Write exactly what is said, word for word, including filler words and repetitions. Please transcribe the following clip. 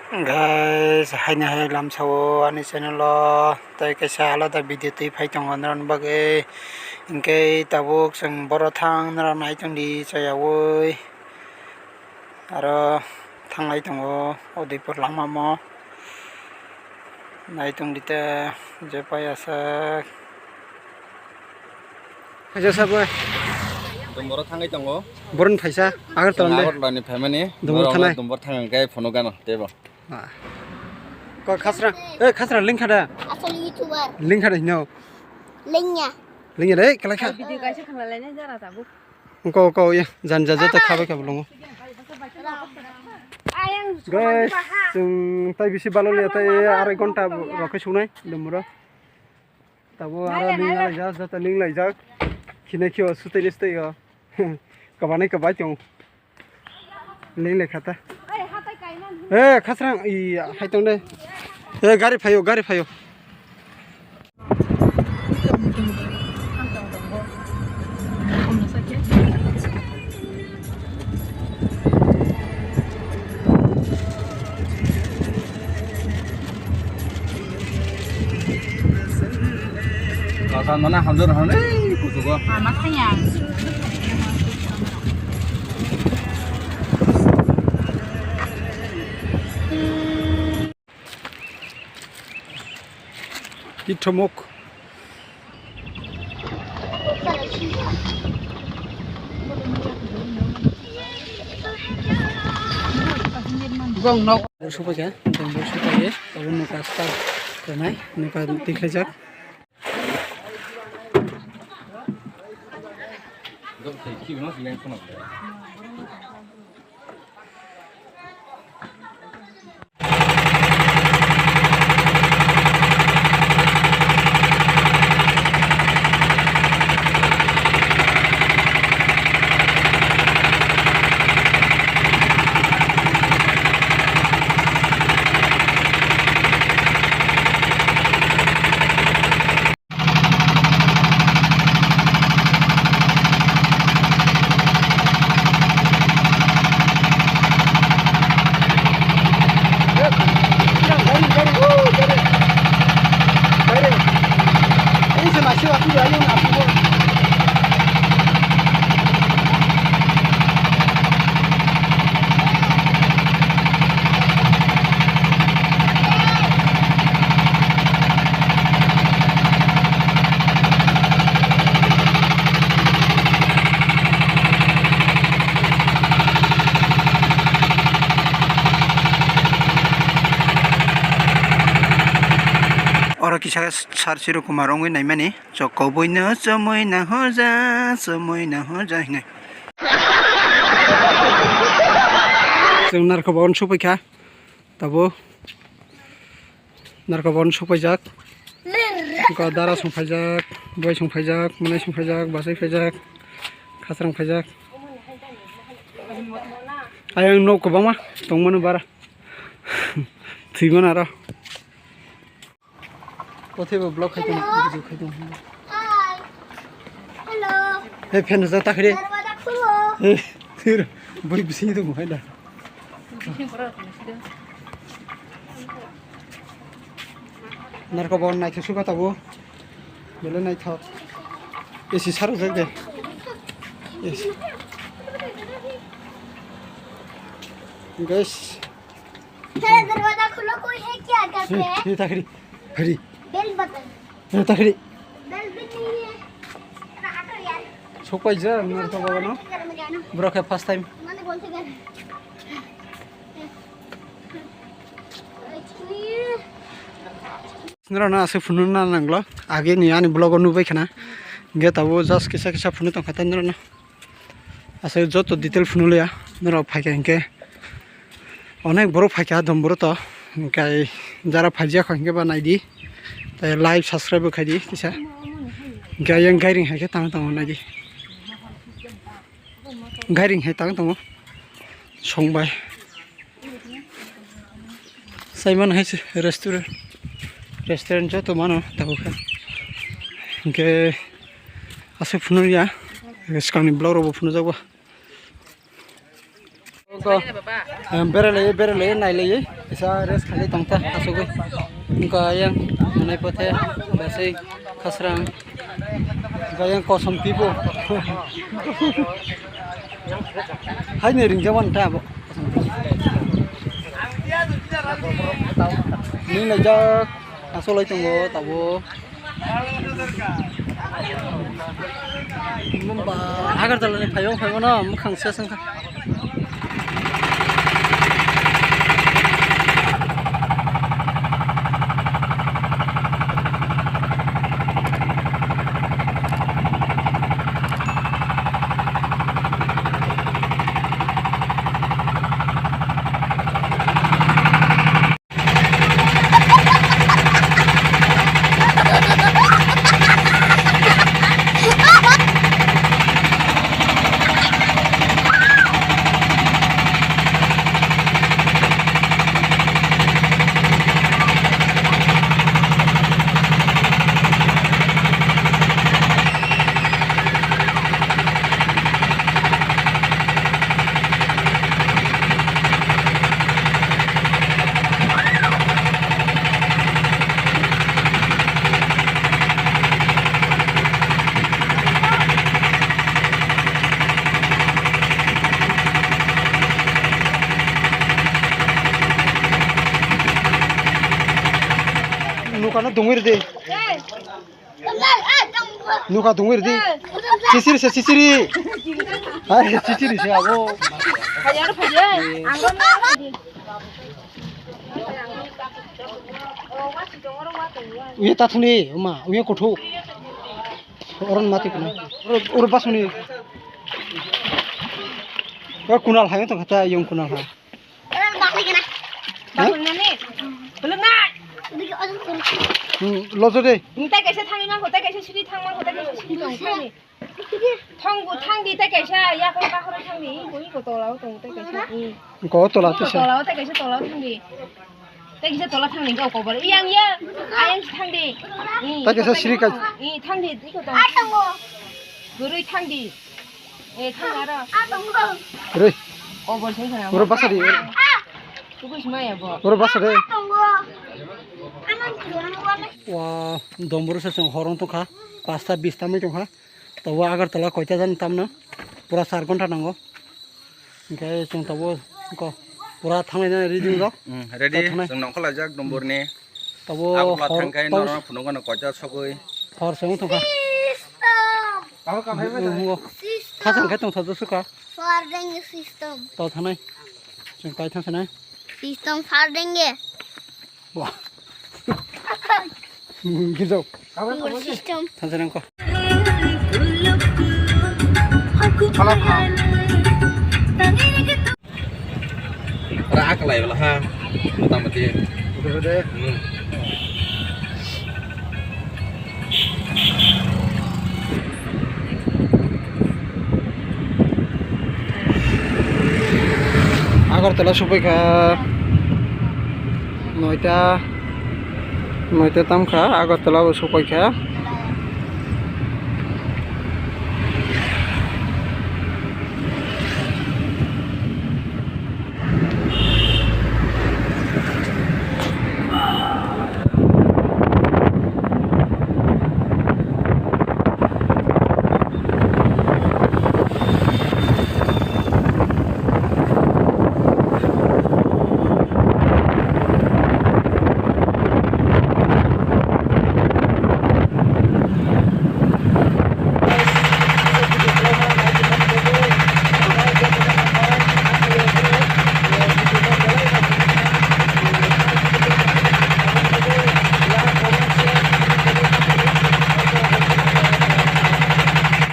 Guys, haini hai lamsao ani channel o tei kaisa alada video twi phai tongo norokni bagwi. Hinkhe tabuk chwng boro thang norok nai tongdi chayaui. Aro thanglai tongo Udaipur lamamo. Nai tongdi ta je pai asak. Kaisa sabo. Dumboro thangwi tongo. Borok phaisa Agartala le. Agartala ni phaimani. Dumbor thanai. Dumbor thang hwnkhe phunuk gano tebo. Ah. Ko khasra, eh, khasra link khada. Asal YouTuber. Link khada hino. Lingya. Lingya le, kalai kha. Video kaisa khna lainai jara tabuk. Ko, ko, ya, jan, jan, jata khabai kha bolongo. Ayang. Guys, chwng tai bisi balo le tai arai ghonta rokhe sunai, dumura. Tabo aro ling laijak, jata ling laijak. Khina khio suteni suteo. Kabani kabai tong. Ling le khata. Eh, khasrang, i, hai tong de. Eh, gari phayo, gari phayo. Kasan mana hamjor hane kuchugo. Ama thanya. Itomok. Gong nok. Supaja, gong supaja, tabuk nuka start khainai, nuka tikhlaijak. Oro kisa Sir Chiru Kumar wngwi naimani. Chokobwino chomwi na hoja, chomwi na hoja hinwi. Chwng narwkha bagan sophaikha, tabo narwkha bagan sophaijak. Wngkha dara song phaijak, bwbai song phaijak, mwnai song phaijak, bachai phaijak, khasrang phaijak. Ayang nok kwbangma tongmani bara. Thwimani aro. Kothaibo vlog khai tong, video khai tong. Hi. Hello. Hey, fan rwjak ta khri. Darwaza khulo. Hey, thir, bui bising tong hai da. Narwkha bo naithok suka tabo. Belai naithok. A C sarwjak de. A C. Guys. Hey, darwaza khulo, koi hai kya karte hai? Hey, hey, ta khri. Khri. Bell button. Hey, ta khri. Bell button nahi hai. Sokpai ja, narwkha bagan no. Bro khe first time. Mane bolte gel. Nora na ase phunukna nanglo. Age ni ani vlog o nubai khana. Ge tabo just kisa kisa phunuk tongkha ta nora na. Aswk joto detail phunukliya, norok phaikha hinkhe onek borok phaikha, dom borok to, hinkhe jara phaijak hinkhe ba naidi, tei like, subscribe bo khaidi kisa, hinkhe ayang gairing haikhe tang tongo naidi, gairing hai tang tongo songbai. Saimano hai se restaurant, restaurant joto mano tabukhe. Hinkhe aswk phunukya, swkangni vlog rokbo phunukjakgo. Em, beralaiye, beralaiye, nailaye. Sa rest khalai tongta asugwi. Wngkha yang manai pothe basai khasrang. Wngkha yang kosom pibo. Haini ringjaman ta abo. Ni najak asolai tongo tabo. Agartala ni phaiyung phaiyung no mwkhang se swngkha. Nukano dungwi rwdi. Nukha dungwi rwdi. Sisiri se sisiri. Hai sisiri se abo. Uye tathuni uma uye kuthu. Oron mati kuna. Oro basuni. Kunal hai to kata yung kunal hai. Bakul nani? Belum na? Hmm, lojo de. Ntai kaisa thangwi mangkho, tei kaisa sidi thang mangkho, tei kaisa sidi tong thangwi. Thang bu thang di, tei kaisa yakung kahoro thang di, iko, iko tola o tong, tei kaisa. Ko tola tisa. Tola o, tei kaisa tola o thang di. Tei kaisa tola thang di, ko kobor. Iyang ya, ayang thang di. Tei kaisa siri kai. I thang di, iko tong. Gurui thang di. Eh, thang aro. Re. Kobor sing khana. Oro basa di. Tukus maya bo. Oro basa de. Wa, dombor se chwng horong tongkha. Pasta bis tamwi tongkha. Tabo Agartala koita jan tamna. Pura char ghonta nango. Hingke chwng tabo ko pura thangnai ready rok. Hmm, ready. Chwng nongkhor laijak domborni. Tabo Agartala hor thangkai tabo norok phunukgano koita sogwi. Hor se wng tongkha. System. Tabo kaphai bai. System. Khasang khai tongsa josuka. Fardeng system. To thanai. Chwng kai thangsa nai. System fardeng. Wah. Gizok. System. Thansa nang ko. Chala pha. Ora akalai wala ha. Mota moti. Udah, udah. Hmm. Agartala sophaikha noita, noita tamkha Agartala bo sophaikha.